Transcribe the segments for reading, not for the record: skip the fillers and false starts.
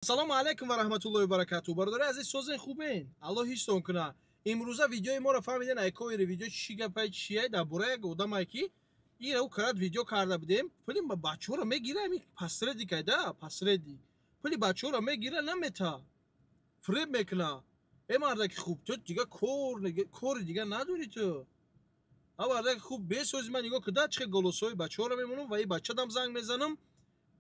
Ассалому алайкум ва раҳматуллоҳи ва баракатуҳ. Бародари азиз, созен, хубен? Аллоҳ ҳифзтон куна. Имрӯза видеои моро фаҳмиден, айковери видео чӣ гапай, чия, дар бораи як одамае, ки ира ӯ карат видео карда будем. Пули бачаҳоро мегира, ами посредник айда, посредник. Пули бачаҳоро мегира, намета. Фиреб мекуна. Э, мардаки хуб, ту дига кор, кори дига надорӣ ту. А мардаки хуб, бесози ман нигоҳ куда, чӣ голосҳои бачаҳоро мемонам ва и бачадам занг мезанам,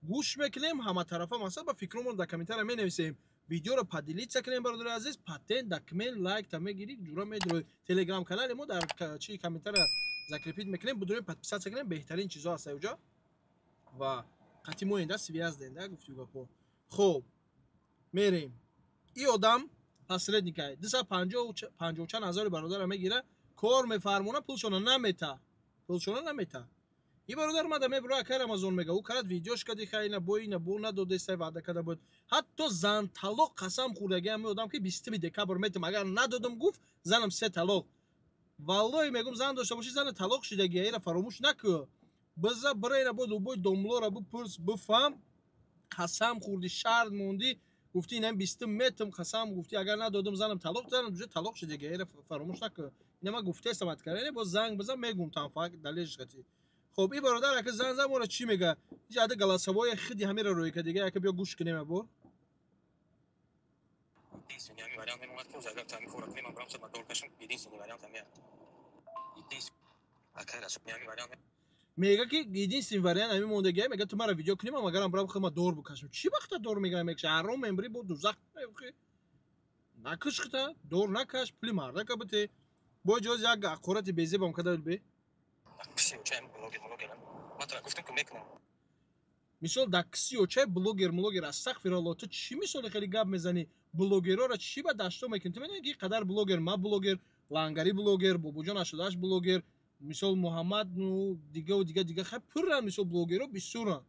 гӯш мекунем ҳаматарафа, масалан, ба фикромон дар комментария менависем. Видеоро поделиться кунем, бародари азиз. Патент, документ, лайк та мегирӣ, ҷура медрои. Телеграм канали мо дар чи комментария закрепить мекунем, будурем, подписаться кунем. Беҳтарин чизо ҳаст уҷа ва қати мо инда связь дем да гуфтю гапо. Хоб, мерем. И одам посредникай, 250 чанд ҳазори бародара мегира, кор мефармона, пулшона намета, пулшона намета. И бародар мада мебро, акай Рамазон, мега, ӯ карад видеош кади, хай, на бо ина бо надодестай, ваъда када буд. Ҳатто зан талоқ қасам хӯрдаги ҳами одам, ки 20 декабр метам, агар надодам, гуфт, занам се талоқ. Валлоҳи, мегум, зан дошта бошӣ, зана талоқ шидаги, ира фаромӯш накӯ. Биза бира, ина бо любой домлора бипурс, бифаҳм. Қасам хӯрдӣ, шарт мондӣ, гуфтӣ, инам 20-ум метам, қасам гуфтӣ, агар надодам, занам талоқ, занам уже талоқ шидаги, ира фаромӯш накӯ. Ина ман гуфтаестам, аткара боз занг бизан, мегум там факт далелш қати. Хоб, и бародар ака зан зан мора чӣ мега? Иҷа голосовое хиди ҳамира рӯй ка дига, яка биё гӯш кунем абор. Единственный ҳамин вариант мемонад, ки агар тами кора кунем, ман барам хидмат дор кашам. Единственный вариант ҳамин. Акай расул, ҳамин вариант. Мега, ки единственный вариант ҳамин мондагия. Мега, ту мара видео кунем, агарам барам хидмат дор бикашам. Чӣ вақта дор мегирам, мекша, ҳаром мембри, бо дузах накиш, хита дор накаш, пули мардака бите. Бо ҷоз як ҳақорати безебам када бе. Кси очаем блогер блогер ман тара гуфтам, ки мекунам. Мисол, дар кси очай блогер млогер, астағфиралло, ту чӣ мисоли хеле гап мезанӣ? Блогерора чӣ ба дашто мекунӣ? Ту медонӣ, ки қадар блогер, ма блогер, лангари блогер, бобоҷон ашудаш блогер, мисол, Муҳаммад, ну дигаву дига дига, хай, пурран. Мисол, блогеро бисёран.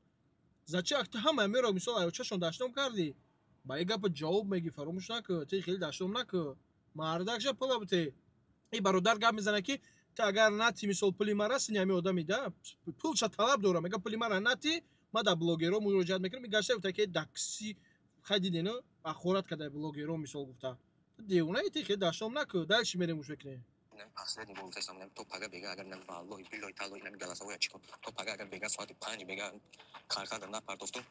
Зачем ак ту ҳама меро, мисол, аёчашон даштом кардӣ? Ба и гапа ҷавоб мегӣ, фаромӯш накӯ. Ти хеле даштом накӯ, мардакша пула бите. И бародар гап мезана, ки ту агар нати, мисол, пули мара сини, ҳами одами да пулша талаб дорам. Мега, пули мара нати, ма дар блогеро муроҷиат мекунам. Гашта гуфта, ки дакси хай дидено, ахорат када блогеро, мисол, гуфта, девонаи ти, хеле даштом накӯ. Дальше мерем, гӯш мекунем. Последний бор гуфтаистам, то пага бега, агар валлоҳи, биллоҳи, таллоҳи, нами голосовое чӣ кун, то пага агар бега соати 5 бега каркада напартофтум,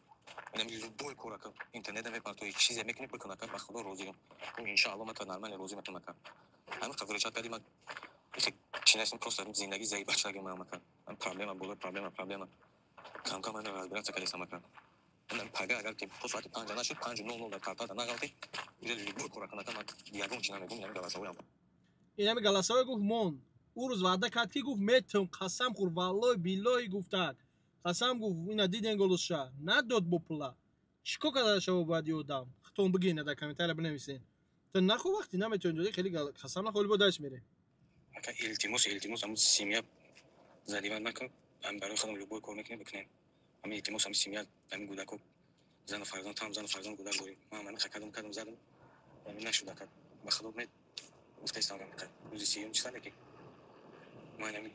инами любой кора ка интернета мепартои, чизе мекунӣ, бикун, ака, ба Худо розиам, иншаалло, ма та нормально розӣ мекунам, ака. Ҳамин қадр чат кардӣ, ма чи нестем, просто зиндагӣ заиба шаги маам, ака. Проблема боло проблема, проблема кам кам ана разбираться кардесам, ака. Пага агар ки то соати 5 нашуд, 5:00 дар картада нағалти, уже любой кора кун, ака, ма ягон чи намегум, инами голосовоям. Инами голосовой гуфт, мон ӯ рӯз ваъда кард, ки гуфт, метам, қасам хӯр, валлоҳи, биллоҳи, гуфтак, қасам гуфт. Ина диден, голосша надод бо пула. Чӣ кор карда шава бояд и одам? Худтон бигӯена, дар комментария бинависен. Ту нахо, вақти наметавонӣ доди, хеле қасам нахоли, бо дальше мерем. Ака, илтимос, илтимос, ҳамн семья задевать накун. Ам барои худам любой кор мекунем, бикунем. Ҳамин илтимос, ҳамин семья, ҳамин кӯдако, зану фарзанд, там зану фарзанд, кӯдак дорем. Ман ҳамин кардам, кардам, задам, ҳамин нашуд, ака, ба Худо ме гуфтаистам, рӯзи 30-ум чиса ки ман ҳамин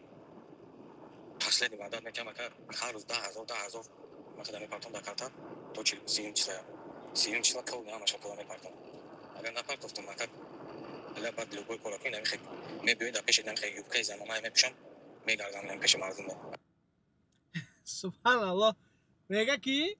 последний ваъдат мекунам, ака, ҳар рӯз 10 000, 10 000 ман худам мепартом дар карта то 30-ум числа. 30-ум числа полный ҳамаша пула мепартом. Агар напартофтум, ака, ала баъд любой кора кун, ҳамин мебиёй дар пеши ҳамин юбкаи занона мепӯшам, мегардам пеши мардум. Субҳаналлоҳ! Мега, ки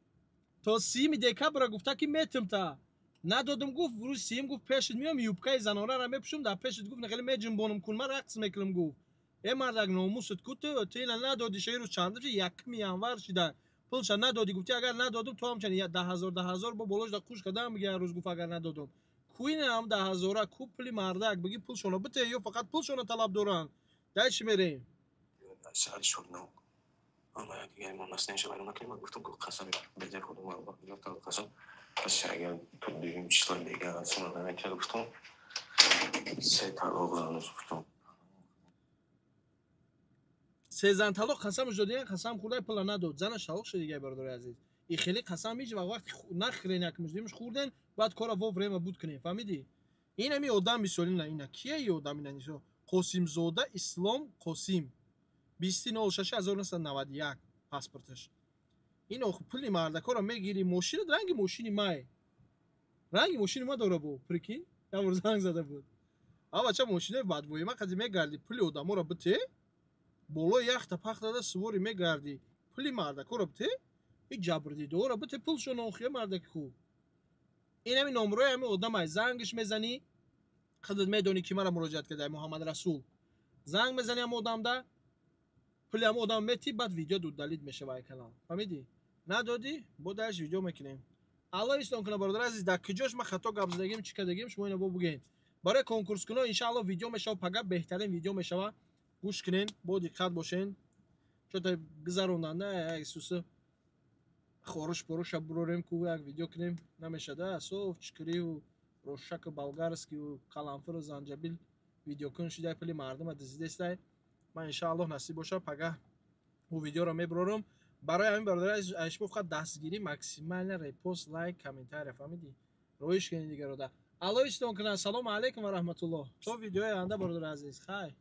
то 30-уми декабра гуфта, ки метим, та надодум, гуфт, рӯзи 30-ум, гуфт, пешит меом, юбкаи занонара мепӯшум, дар пешит, гуфт, хеле меҷунбонум кун, ман рақс мекунам, гуфт. Э, мардак, номусат ку, ту ина надодӣ. Шаи рӯз чандум ши? 1-уми январ шида, пулша надодӣ. Гуфти, агар надодум, ту ҳамчан 10 000, 10 000 бо болош да қуш кардам. Мега, рӯз гуфт, агар надодум, ку инам 10 000-а, ку пули мардак? Биги, пулшона бите, ё фақат пулшона талаб доранд. Дальше мерем. Саати шуд, ама дигар мо наснеша вайрон накунем. Ман гуфтам, қасами безер худо, қасам, пас агар то 2-юм числа бега сума наметиҳад, гуфтам, се талоқ ҳанӯз, гуфтам. Се зан талоқ қасамаш додиян, қасам хӯрда, пула надод, занаш талоқ шуд. Дига, бародари азиз, и хеле қасам ҳеҷ вақт нахӯрен, якмуш димш хӯрден, бояд кора во время буд кунем, фаҳмидӣ? Ин ҳами одам, мисоли, на ина кия и одам, ина нисо Қосимзода Ислом Қосим, 20.06.1991 паспорташ. Ин пули мардакоро мегирӣ, мошина ранги мошини май. Ранги мошини ма дора бу, прикинь, як бор занг зада буд. А бача, мошинои бадвоима қади мегарди, пули одаморо бите, болои яхта пахтада сувори мегарди, пули мардакоро бите, и ҷабрдидоро бите, пулшон охия, мардаки хуб. Ин ҳами номрои ҳами одамай, зангиш мезанӣ, худат медонӣ, ки мара муроҷиат карда, Муҳаммад Расул. Занг мезанӣ ҳам одамда, пули ҳам одам метӣ, баъд видео удалить мешава ай канал. Фаҳмидӣ? Надодӣ, бо дальше видео мекунем. Аллоҳ ислом кунад, бародар азиз, дар куҷош ман хато гап задагим, чӣ кардагим, шумо ино бо бугӯед. Барои конкурскуно иншаалло видео мешава, пага беҳтарин видео мешава. Гӯш кунен, бо диққат бошен. Чота гузаронанда як суса хоруш поруша бурорем ку, як видео кунем, намешада. Соф чикриву рошаку болгарскийу каламфиру занҷабил видеокун шида, пули мардума дизидестай. Ман иншааллоҳ, насиб боша, пага ӯ видеоро мебурорам. Барои ҳамин, бародари азиз, шумо фақат дастгирӣ, максимально репост, лайк, комментария, фаҳмидӣ, роиш кунед дигарода. Аллоҳ истон кунад. Салому алайкум ва раҳматуллоҳ. То видеои оянда, бародари азиз, хайр.